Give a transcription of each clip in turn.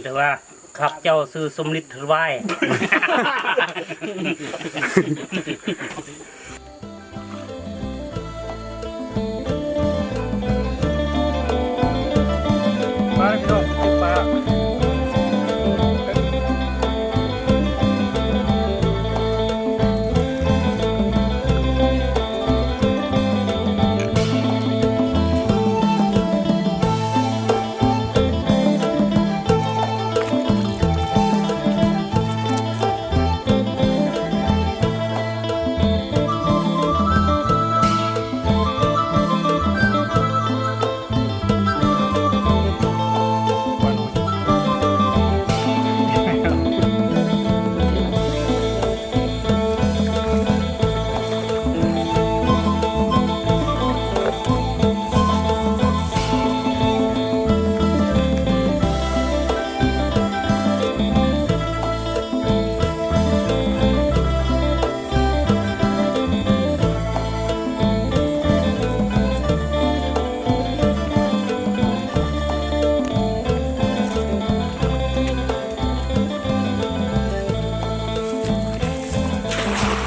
ແຕ່ວ່າຂ້າພະເຈົ້າຊື່ສົມລິດ ເທລະວາຍ. ມາເດີພີ່ນ້ອງ ກິນປາ.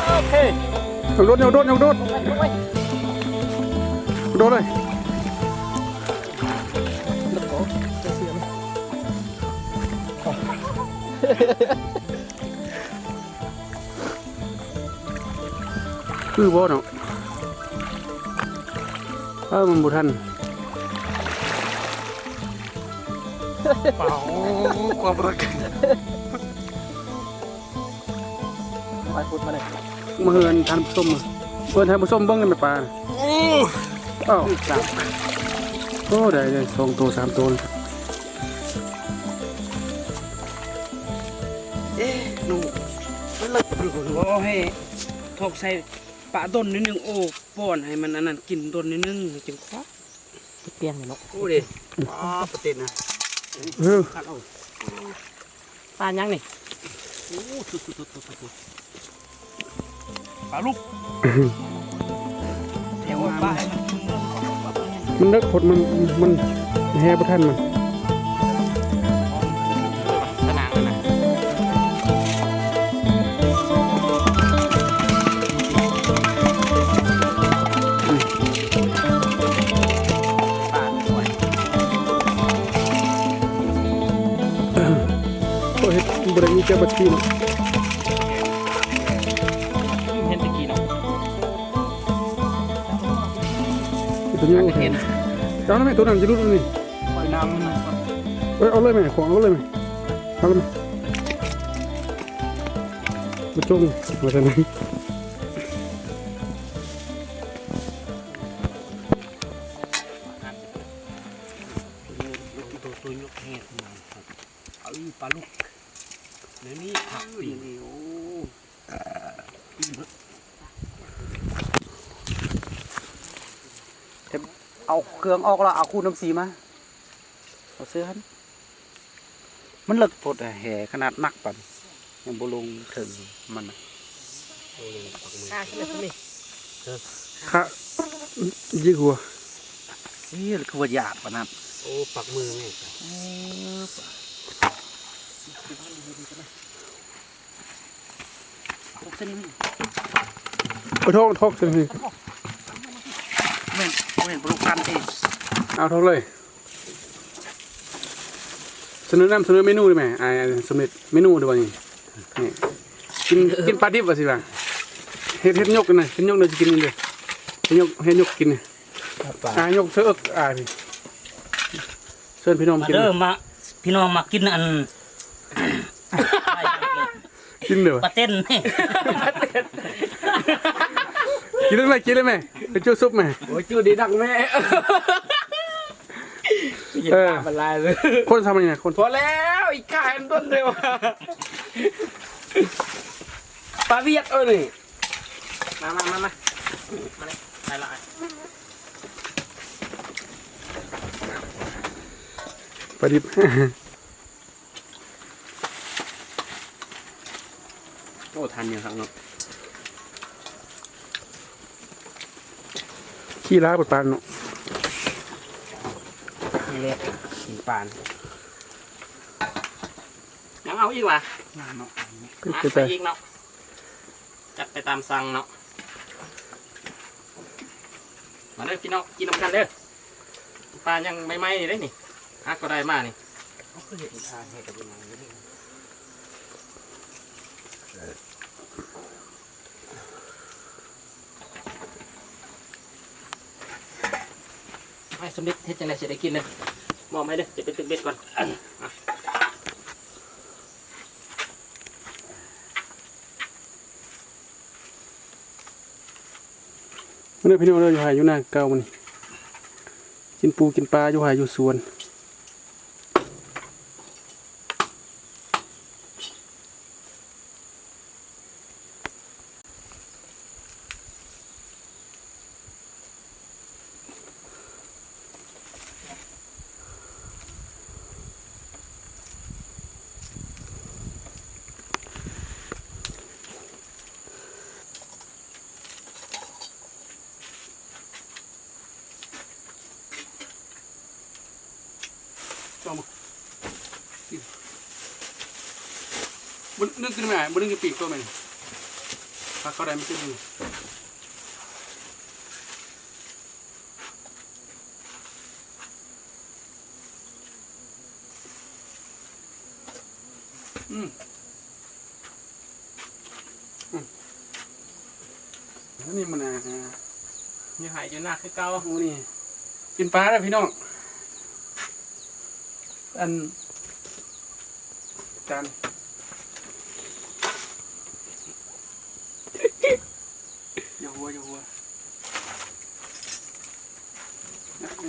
ໂອເຄ ຍົກໂດດ ຍົກໂດດ ຍົກໂດດ ໂດດເລີຍ. ຄືບໍ່ເນາະ? ເອີ ມັນບໍ່ທັນ. ເປົ່າ ຄວາມຮັກ ໄປພຸດມາເລີຍ ມາເຮືອນທ່ານຜູ້ຊົມ ເພິ່ນໃຫ້ຜູ້ຊົມເບິ່ງໃນແມ່ປາ. ໂອ້ ເອົ້າ ສາມ ໂອ້ ໄດ້ ໄດ້ສອງໂຕ ສາມໂຕ. ເອະ ໜູ ມັນເລີກ ໂອ້ ໃຫ້ຖອກໃສ່ປາດົນໜ້ອຍໜຶ່ງ. ໂອ້ ປ້ອນໃຫ້ມັນອັນນັ້ນກິນດົນໜ້ອຍໜຶ່ງ ມັນຈຶ່ງຄວັກ ປຽງນີ້ເນາະ. ໂອ້ເດ້ ປາປະເຕັນນະ ເອີ ຄັກເອົາ. ປາຫຍັງນີ້? ໂອ້ ສຸດໆໆໆ ປາລຸກ ແຖວປາໃຫ້ມັນ ມັນເລິກໂພດ ມັນ ມັນແຮ່ບໍ່ທັນມັນ. ສະໜາງນັ້ນນະ ປາດ ໂອ້ຍ ເຮັດບໍ່ໄດ້ມີແຕ່ບັກຊີເນາະ. ເຫັນແຕ່ກີ້ເນາະ ຕົວນີ້ ເອົາແມ່ ຕົວນັ້ນຈະຫຼຸດແລ້ວນີ້. ເອົາເລີຍແມ່ ຂອງເອົາເລີຍແມ່ ເອົາເລີຍແມ່ ບໍ່ຈົ່ງວ່າຊັ້ນ. ໂຕ ໂຕຍົກແຮງ ເອີ ປາລຸກ ແນວນີ້ຄັກ ໂອ້ ເອົາເຄື່ອງອອກແລ້ວ ເອົາຄູນ້ຳສີມາ ເອົາເສື້ອຫັ້ນ. ມັນເລິກໂພດ ແຮ່ຂະໜາດໜັກປານ ຍັງບໍ່ລົງເຖິງມັນນະ. ຂ້າ ຍິກຫົວ ເສຍ ຄືວ່າຢາກປານນັ້ນ. ໂອ້ ປັກມືແມ່ ເອີ ເອົາຖອກ ຖອກເສັ້ນນີ້ ແມ່ນ ແມ່ນບໍ່ລົງກັນເອງ ເອົາຖອກເລີຍ. ສະເໜີນຳ ສະເໜີເມນູໄດ້ແມ່ ອ້າຍ ສົມເດັດ ເມນູເດີວ່ານີ້ ນີ້ ກິນ ກິນປາດິບວ່າຊິວ່າ ເຮັດ ເຮັດຍົກນະ ເຮັດຍົກເດີ ຊິກິນເດີ ເຮັດຍົກ ເຮັດຍົກກິນນີ້ ອ່າ ຍົກເສີເອິກ ອ່າ ເຊີນພີ່ນ້ອງມາກິນເດີ ມາ ພີ່ນ້ອງມາກິນອັນ ກິນເດີ ປາເຕັນ ກິນເລີຍແມ່ ກິນເລີຍແມ່ ໄປຈູ້ຊຸບແມ່ ໂອ້ຍ ຈູ້ດີດັກແມ່. ເອີ ຄົນຊະມັນນີ້ນະ ຄົນ ພໍແລ້ວ ອີກກາຍມັນດົນເດ້ວ່າ ປາວຽດເອີນີ້ ມາ ມາ ມາ ມາ ມາເລີຍ ໄປລະ ປາດິບ. ໂອ້ ທານໜຽວຄັກເນາະ ຂີ້ລາຍປານເນາະ ນີ້ແຫຼະ ກິນປານ. ເອົາອີກຫວາ? ເປັນ ອ່ະ ໄປ ໄປອີກເນາະ ຈັດໄປຕາມສັ່ງເນາະ. ມາເດີພີ່ນ້ອງ ກິນນຳກັນເດີ. ປາຍັງໃໝ່ໆນີ້ເດ້ນີ້ ຫາກໍໄດ້ມານີ້. ເອົາ ຄືເຮັດທາງໃຫ້ກັບ ອ້າຍສົມເດັດ ເຮັດຈັ່ງໃດຊິໄດ້ກິນເດີ? ມອບໃຫ້ເດີ ຈະໄປຕຶກເບັດກ່ອນ. ມາເດີພີ່ນ້ອງເດີ ຢູ່ໄຮ່ຢູ່ນາຄືເກົ່າມື້ນີ້ ກິນປູກິນປາຢູ່ໄຮ່ຢູ່ສວນ. ເອົາມາ ບໍ່ນຶກຂຶ້ນມາ ບໍ່ນຶກຂຶ້ນປີກໂຕແມ່ນ ຖ້າເຂົ້າໄດ້ມັນຄືນີ້. ອືມ ອືມ ອັນນີ້ມັນ ອ່າ ຢູ່ໄຮ່ຢູ່ນາຄືເກົ່າ. ໂອ້ ນີ້ກິນປາເດີພີ່ນ້ອງ ອັນ ຈານ ຢ່າຫົວ ຢ່າຫົວ.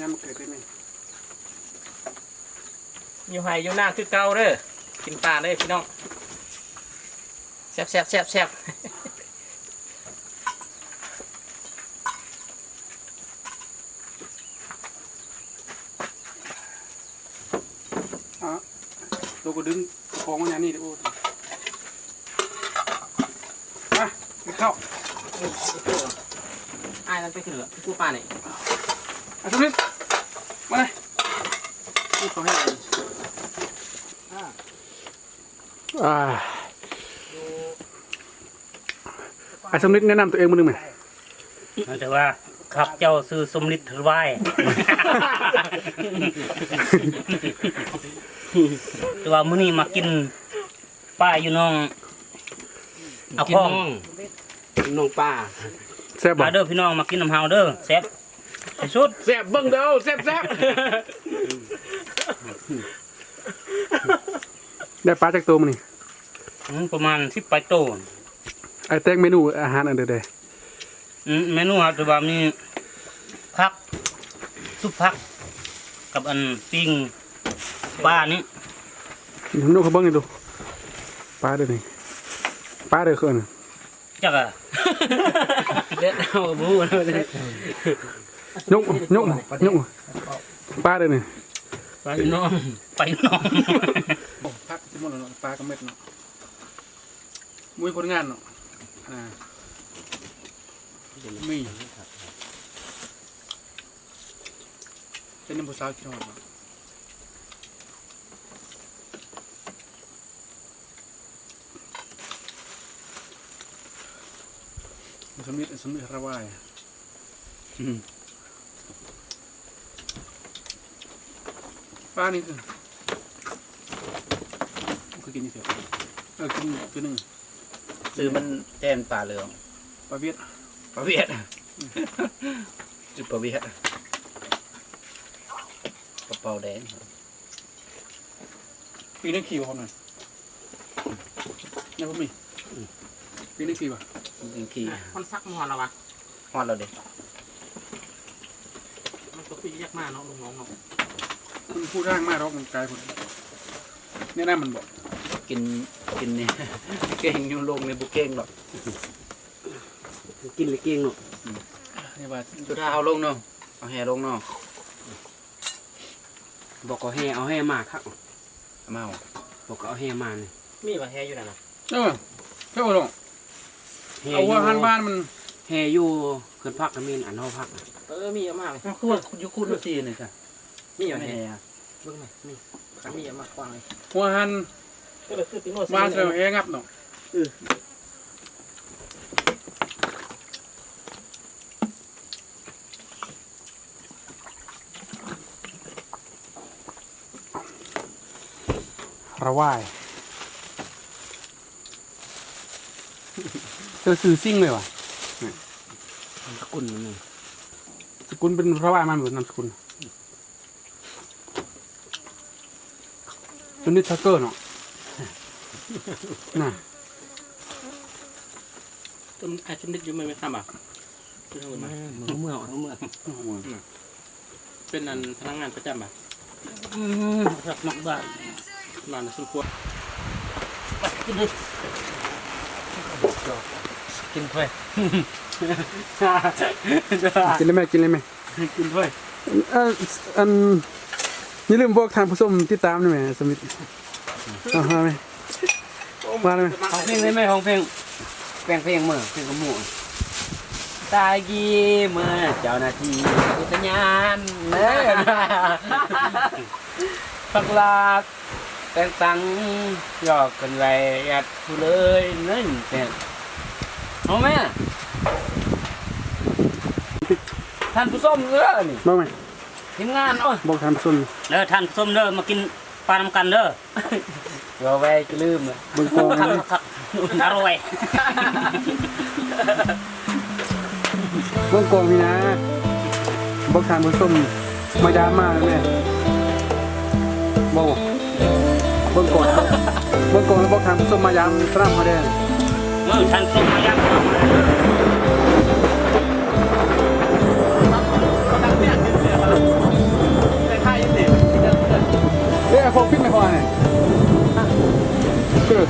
ຍາມມາເກີດໄດ້ແມ່ ຢູ່ໄຮ່ຢູ່ນາຄືເກົ່າເດີ ກິນປາເດີພີ່ນ້ອງ ແຊບໆໆໆ. ອ່ະ ໂຕກໍດຶງຂອງມາຢ່າງນີ້ເດີ. ໂອ້ ມາ ກິນເຂົ້າ ເອີ ອ້າຍນັ້ນໄປຂຶ້ນລະ ຜູ້ປານີ້ ອ່ະ ສົມເດັດ ມາເລີຍ ນີ້ເຂົາໃຫ້ ອ່າ ອ່າ ອ້າຍສົມເດັດແນະນຳຕົວເອງມື້ໜຶ່ງແມ. ແຕ່ວ່າຂ້າພະເຈົ້າຊື່ສົມເດັດ ເທີດວາຍ ແຕ່ວ່າມື້ນີ້ມາກິນປາຢູ່ໜອງ ເອົາຂອງ ກິນໜອງ ກິນໜອງປາ. ແຊບບໍ່? ມາເດີພີ່ນ້ອງ ມາກິນນຳເຮົາເດີ ແຊບທີ່ສຸດ ແຊບ ເບິ່ງເດີ ແຊບໆ. ໄດ້ປາຈັກໂຕມື້ນີ້? ອືມ ປະມານສິບປາຍໂຕ. ອ້າຍແຕ່ງເມນູອາຫານອັນໃດແດ່? ອືມ ເມນູເຮົາຈະວ່າມີຜັກ ຊຸບຜັກ ກັບອັນປີ້ງປານີ້. ຍົກໃຫ້ເບິ່ງໜ່ອຍດູ ປາເດີນີ້ ປາເດີຄືອັນ ຈັກອະ ເດັດເຮົາກໍບໍ່ຮູ້ແລ້ວເດ້. ຍົກ ຍົກ ຍົກ ປາເດີນີ້ ປາຢູ່ໜອງ ປາຢູ່ໜອງ. ໂອ້ ຜັກຊິໝົດແລ້ວເນາະ ປາກໍໝົດເນາະ. ບໍ່ມີຜົນງານເນາະ ອ່າ ມີ ເປັນນຳຜູ້ສາວຄິດຮອດເນາະ. ສຳລິດ ສຳລິດລະວາຍ ອືມ ປານີ້ຄື ຄືກິນຢູ່ເທື່ອ ເອີ ກິນ ກິນໜຶ່ງ ຊື່ມັນແທນປາເຫຼືອງ ປາຫວຽດ ປາຫວຽດ ອືມ ຊື່ປາຫວຽດ ປາເປົ້າແດງ. ປີນີ້ຂີ່ບໍ່ຄົນນັ້ນ ຍັງບໍ່ມີ ອືມ ປີນີ້ຂີ່ບໍ່ ຍັງຂີ່ ອ່ະ ຄົນສັກມາຮອດແລ້ວຫວາ? ຮອດແລ້ວເດ້ ມັນກໍຄືຢາກມາເນາະ ລຸງນ້ອງເນາະ ມັນຜູ້ທາງມາດອກ ມັນໄກພຸ້ນ ແນະນຳມັນບໍ່ ກິນ ກິນນີ້ ເກັ່ງຢູ່ ລົງນີ້ບໍ່ເກັ່ງດອກ ກິນແລ້ວເກັ່ງເນາະ ອືມ ນີ້ວ່າສຸດທ້າຍເອົາລົງເນາະ ເອົາແຮ່ລົງເນາະ. ບໍ່ກໍແຮ່ ເອົາແຮ່ມາຄັກ ເອົາມາ ບໍ່ກໍເອົາແຮ່ມານີ້ ມີບໍ່ແຮ່ຢູ່ນັ້ນນະ? ເອີ ເຈົ້າເນາະ ແຮ່ ເອົາຫົວຫັນຫວານມັນ ແຮ່ຢູ່ເຮືອນພັກກໍມີ ອັນຫໍພັກ ເອີ ມີເອົາມາ ເອົາຄືວ່າຢູ່ຄູນວ່າຊີ້ນີ້ຊະ ມີບໍ່ແຮ່ ເບິ່ງແມ່ ມີ ຄັນມີເອົາມາຂວາງ ຫົວຫັນ ວາງໃສ່ແຮງັບເນາະ. ເອີ ລະວາຍ ເຈົ້າຊື່ຊິງເລີຍວະ? ນາມສະກຸນມັນນີ້ ສະກຸນເປັນລະວາຍມັນບໍ່ ນາມສະກຸນ? ຊະນິດທາເກີເນາະ ນະ ຊຳ ອ້າຍຊຳນິດຢູ່ແມ່ນ ແມ່ນຄຳອ່ະ ຄືເຮົາເອີ້ນມາ ເມືອງ ເມືອງ ເມືອງ ເປັນອັນພະນັກງານປະຈຳບໍ່? ອືມ ຮັກມັກບ້ານ ມາໃນສົມຄວນ ກິນເລີຍ ກິນຖ້ວຍ ກິນເລີຍແມ່ ກິນເລີຍແມ່. ກິນຖ້ວຍ ເອີ ອັນ ຢ່າລືມບອກທ່ານຜູ້ຊົມຕິດຕາມນຳແໝ່ ສະມິດ ເອົາມາແມ່ ມາແມ່ ຮ້ອງເພງໄດ້ແມ່ ຮ້ອງເພງ ແປງເພງເມືອ ເພງກະໝູ ຕາຍດີເມື່ອເຈົ້າໜ້າທີ່ອຸດທະຍານເດີ ພັກລາດ ແຕ່ງຕັ້ງ ຢອກກັນໄວ້ ແອັດຜູ້ເລີຍນັ້ນແຕ່ ເອົາແມ່ ທ່ານຜູ້ຊົມເດີນີ້ ບອກແມ່ ທີມງານ ໂອ້ຍ ບອກທ່ານຜູ້ຊົມເດີ ທ່ານຜູ້ຊົມເດີ ມາກິນປານຳກັນເດີ ເວົ້າໄວ້ຈະລືມ ເບິ່ງກ້ອງ ຄັກໆ ອະລ່ອຍ. ເບິ່ງກ້ອງນີ້ນະ ບອກທ່ານຜູ້ຊົມມາຢາມມາແມ່ ບອກ ເບິ່ງກ້ອງ ເບິ່ງກ້ອງແລ້ວບອກທ່ານຜູ້ຊົມມາຢາມສະໜາມເຮົາແດ່ ເອີ ທ່ານຜູ້ຊົມມາຢາມສະໜາມເຮົາແດ່ ເອີ ຂອງປິ່ນໄປຂວານີ້ ເອີ.